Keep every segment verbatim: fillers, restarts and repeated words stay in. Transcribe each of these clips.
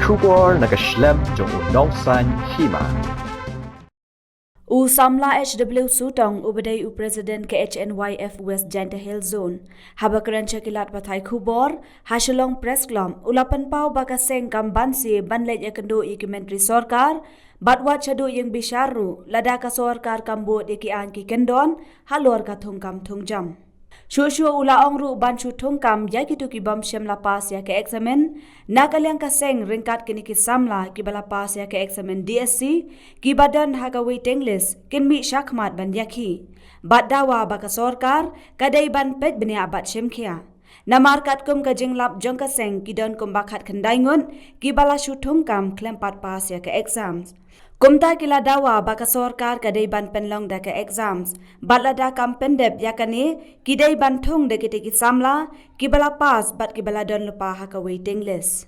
Khubor na ka shlem jong u nongsan hima. U samla H W Sutong uba dei u president ka H N Y F West Jaintia Hills Zone, haba kren sha ki lad pathai khubor ha Shillong Press Club, u la pynpaw ba ka seng kam banse ban leit ïakynduh ïa ki myntri sorkar bad wat shaduh ïing bishar ruh lada ka sorkar kam bud ïa ki aiñ ki kyndon halor ka thungkam thungjam. Shuh shuh u la ong ruh ban shu thungkam ïa kito ki bym shym la pass ïa ka eksamin na ka liang ka seng, ryngkat kine ki samla kiba la pass ïa ka eksamin D S C kiba don ha ka waiting list kin mih shakhmat ban ïakhih bad dawa ba ka sorkar ka dei ban peit bniah bad shim khia. Namar katkum ka jinglap jong ka seng, ki don kumba khatkhyndai ngut kiba la shu thungkam khlem pat pass ïa ka exams. Kumta ki la dawa ba ka sorkar ka dei ban pynlong da ka exams bad lada kam pyndep ïa kane, ki dei ban thung da kitei ki samla kiba la pass bad kiba la don lypa ha ka waiting list.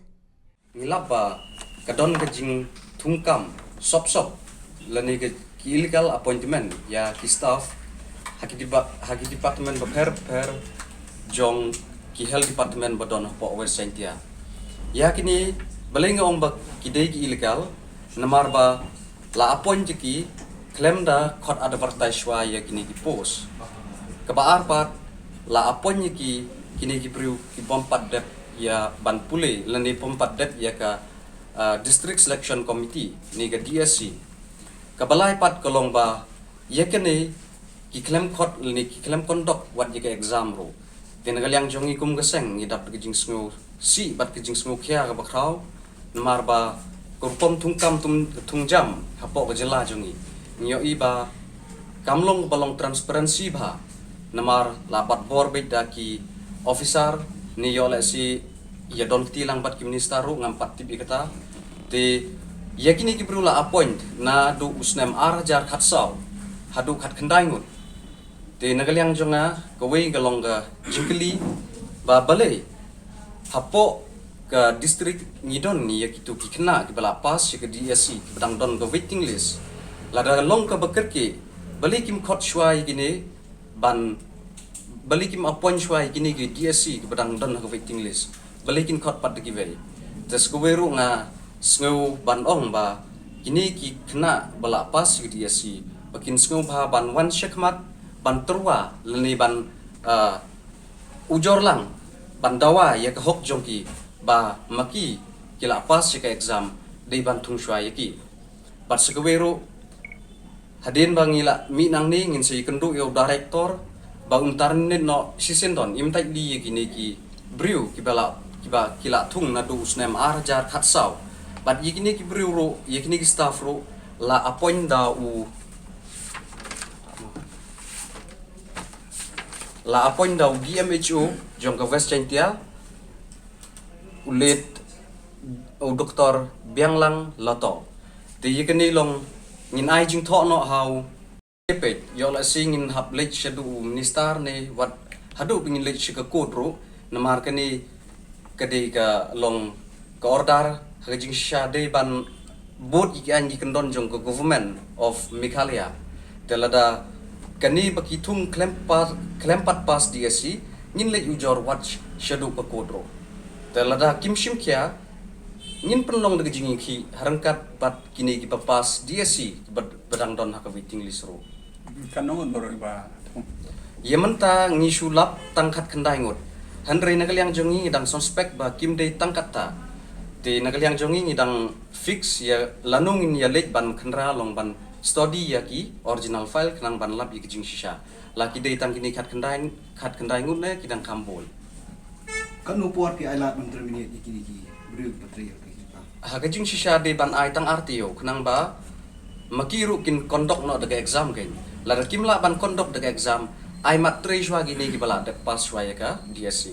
Ngi lap ba ka don ka jingthungkam sop sop lane ka ki illegal appointment ïa ki staff ha ki deba-, ha ki department bapher bapher jong ki health department ba don hapoh West Jaintia. Ïa kine balei nga ong ba ki dei ki illegal, namar ba la appoint ïa ki khlem da khot advertise shuwa ïa kine ki post. Kaba ar pat, la appoint ïa ki kine ki briew ki bym pat dep ïa ban pule lane bym pat dep ïa ka, ah, District Selection Committee ne ka D S C. Kaba lai pat ka long ba ïa kine ki khlem khot lane ki khlem conduct wat ïa ka exam ruh. Te na ka liang jong ngi kum ka seng ngi dap da ka jingsngewsih bad ka jingsngewkhia kaba khraw, namar ba ka rukom thungkam thung, thungjam hapoh ka jylla jong ngi, ngi ïohi ba kam long kaba long transparency bha. Namar la bat bor beit da ki officer ne ïoh lehse ïa don kti lang bad ki minister ruh, ngam pat tip ïa kata. Te ïa kine ki briew la appoint naduh u snem ar hajar khatsaw haduh khatkhyndai ngut. Te na ka liang jong nga, kawei ka long ka jingkylli ba balei hapoh ka district ngi don ngi ïa kito ki khynnah kiba la pass ïa ka D S C kiba dang don ka waiting list. Lada long kaba kyrkieh, balei kim khot shuwa ïa kine ban, balei kim appoint shuwa ïa kine ki D S C kiba dang don ha ka waiting list. Balei kin khot pat da kiwei. Te sa kawei ruh nga sngew ban ong ba kine ki khynnah ba la pass ïa ka D S C ba kin sngewbha ban wan shakhmat ban tyrwa lane ban, ah, ujor lang ban dawa ïa ka hok jong ki ba ma ki ki la pass ïa ka exam, dei ban thung shuwa ïa ki. Bad sa kawei ruh, hadien ba ngi la mih nangne ngin sa ïakynduh ïa u director ba un terminate noh shisien don, im thait lei ïa kine ki briew kiba la, kiba ki la thung naduh u snem ar hajar khatsaw. Bad ïa kine ki briew ruh, ïa kine ki staff ruh la appoint da u, la appoint da u D M H O jong ka West Jaintia, u late u Doktor Bianglang Lato. Te ïa kane long ngin ai jingthoh noh ha u peit, ïoh lehse ngin hap leit shaduh u minister ne wat haduh ba ngin leit sha ka court ruh, namar kane ka dei ka long ka order ha ka jingshisha dei ban bud ïa ki aiñ ki kyndon jong ka Government of Meghalaya. Te lada kane ba ki thung khlem pa-, khlem pat pass D S C, ngin leit ujor wat shaduh ka court ruh. Te lada kim shim khia, ngin pynlong da ka jingïakhih ha ryngkat bad kine kiba pass D S C ba, ba dang don ha ka waiting list ruh. Katno ngut baroh ba thung? Ïa mynta ngi shu lap tang khatkhyndai ngut. Hynrei na ka liang jong ngi ngi dang suspect ba kim dei tang katta. Te na ka liang jong ngi ngi dang fix ïa lano ngin ïa leit ban khynra long ban study ïa ki original file khnang ban lap ïa ki jingshisha. La ki dei tang kine khatkhyndai, khatkhyndai ngut ne ki dang kham bun. Katno por phi ai lad ban terminate ïa kine ki briew ba trei ïa ka exam? Ha ka jingshisha dei ban ai tang ar taïew khnang ba ma ki ruh kin conduct noh da ka exam kein. Lada kim lah ban conduct da ka exam, ai mat trei shuwa kine kiba la dep pass shuwa ïa ka D S C.